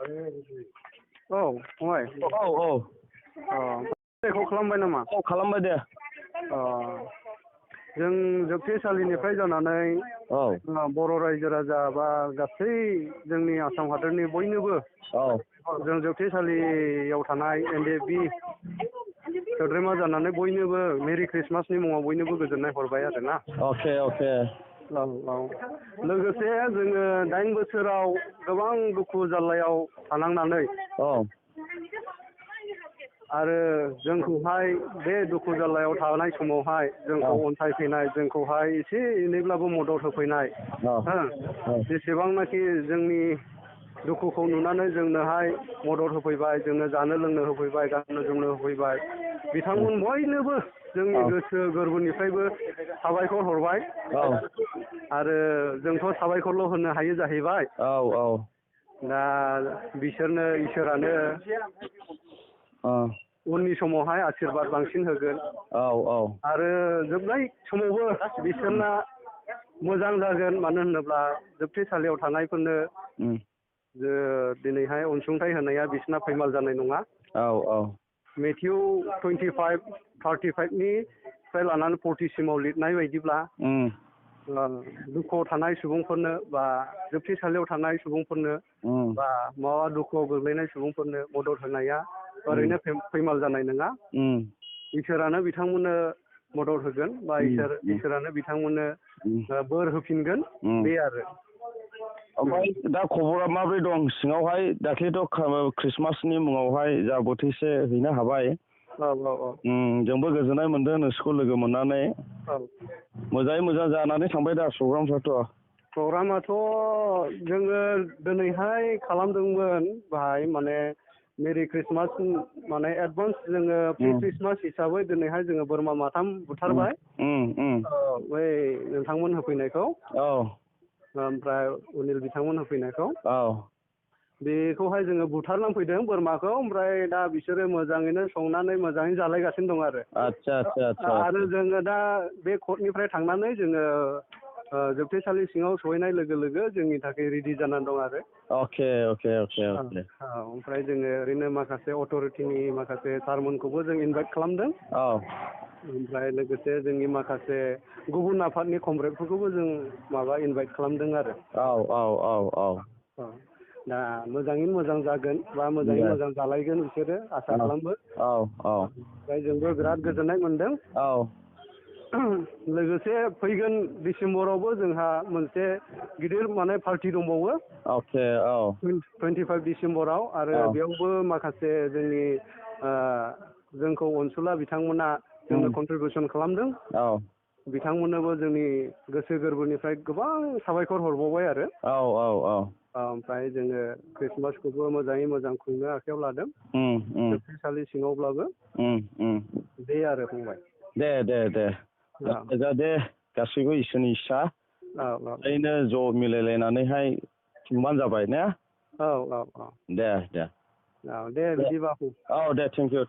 Oh, why? Oh. Kau खालामबाय नामा? Oh, खालामबाय दे. जों जोबथेसालिनिफ्राय जानानै बर' रायजो राजा बा गासै जोंनि आसाम हादरनि बयनोबो जों जोबथेसालियाव थानाय एनडेबि सोद्रोमा जानानै बयनोबो मेरि क्रिसमासनि मुङाव बयनोबो गोजोननाय हरबाय आरोना। Okay. लोगोसे जोङो 8 बोसोराव गोबां दुखु जारलायाव थानांनानै आरो जोंखौहाय बे दुखु जारलायाव थानाय समावहाय जोंखौ अनसायफैनाय जोंखौहाय एसे एनैब्लाबो मदद होफैनाय जेसेबांनाखि जोंनि दुखुखौ नुनानै जोंनोहाय मदद होफैबाय जोंनो जानो लोंनो होफैबाय गाननो जोमनो होफैबाय बिथांमोन बयनोबो जोंनि गोसो गोरबोनिफ्रायबो साबायखर हरबाय आरो जोंथ' साबायखरल' होनो हायो जाहैबाय दा बिसोरनो इसोरानो उननि समावहाय आशीर्बाद बांसिन होगोन आरो जोबनाय समावबो बिसोरना मोजां जागोन मानो होनोब्ला जोबथेसालियाव थानायफोरनो दिनैहाय अनसुंथाइ होनाया बिसोरना फैमाल जानाय नङा मेथ्यु 25-35 निफ्राय लानानै 40 सिमाव लिरनाय बायदिब्ला दुखुआव थानाय सुबुंफोरनो बा जोबथेसालियाव थानाय सुबुंफोरनो बा माबा दुखुआव गोग्लैनाय सुबुंफोरनो मदद होनाया ओरैनो फैमाल जानाय नङा इसोरानो बिथांमोननो मदद होगोन बा इसोरानो बिथांमोननो बोर होफिनगोन बे आरो ओमफ्राय दा खबरा माबोरै दं सिङावहाय दाख्लैथ' क्रिसमासनि मुङावहाय जा बोथिसे हैनो हाबाय जोंबो गोजोननाय मोनदों नोंसोरखौ लोगो मोननानै मोजाङै मोजां जानानै थांबाय दा प्रग्रामाथ' जोङो दिनैहाय खालामदोंमोन बाहाय माने मेरि क्रिसमास माने एडभान्स जोङो प्रि क्रिसमास हिसाबै दिनैहाय जोङो बोरमा माथाम बुथारबाय बै नोंथांमोन होफैनायखौ ओमफ्राय अनिल बिथांमोन होफैनायखौ बेखौहाय जोङो बुथारनानै फैदों बोरमाखौ ओमफ्राय दा बिसोरो मोजाङैनो संनानै मोजाङै जालायगासिनो दं आरो आरो जोङो दा बे कर्टनिफ्राय थांनानै जोङो जोबथेसालि सिङाव सहैनाय लोगो लोगो जोंनि थाखाय रेडि जानानै दं आरो ओमफ्राय जोङो ओरैनो माखासे अथ'रिटिनि माखासे सारमोनखौबो जों इनभाइट खालामदों ओमफ्राय लोगोसे जोंनि माखासे गुबुन आफादनि कमरेडफोरखौबो जों माबा इनभाइट खालामदों आरो दा मोजाङैनो मोजां जागोन बा मोजाङै मोजां जालायगोन बिसोरो आसा खालामो ओमफ्राय जोंबो बिराद गोजोननाय मोनदों लोगोसे फैगोन डिसेम्बरावबो जोंहा मोनसे गिदिर माने पार्टि दंबावो 25 डिसेम्बराव आरो बेयावबो माखासे जोंनि जोंखौ अनसुला बिथांमोना जोंनो कन्ट्रिबिउसन खालामदों बिथांमोननोबो जोंनि गोसो गोरबोनिफ्राय गोबां साबायखर हरबावबाय आरो ओमफ्राय जोङो क्रिसमासखौबो मोजाङै मोजां खुंनो आखायाव लादों जोबथेसालि सिङावब्लाबो दे आरो फंबाय दे गासैबो इसोरनि इस्सा ओरैनो ज' मिलायलायनानैहाय खुंबानो जाबाय ने दे दे बिदिबा दे थेंक इउ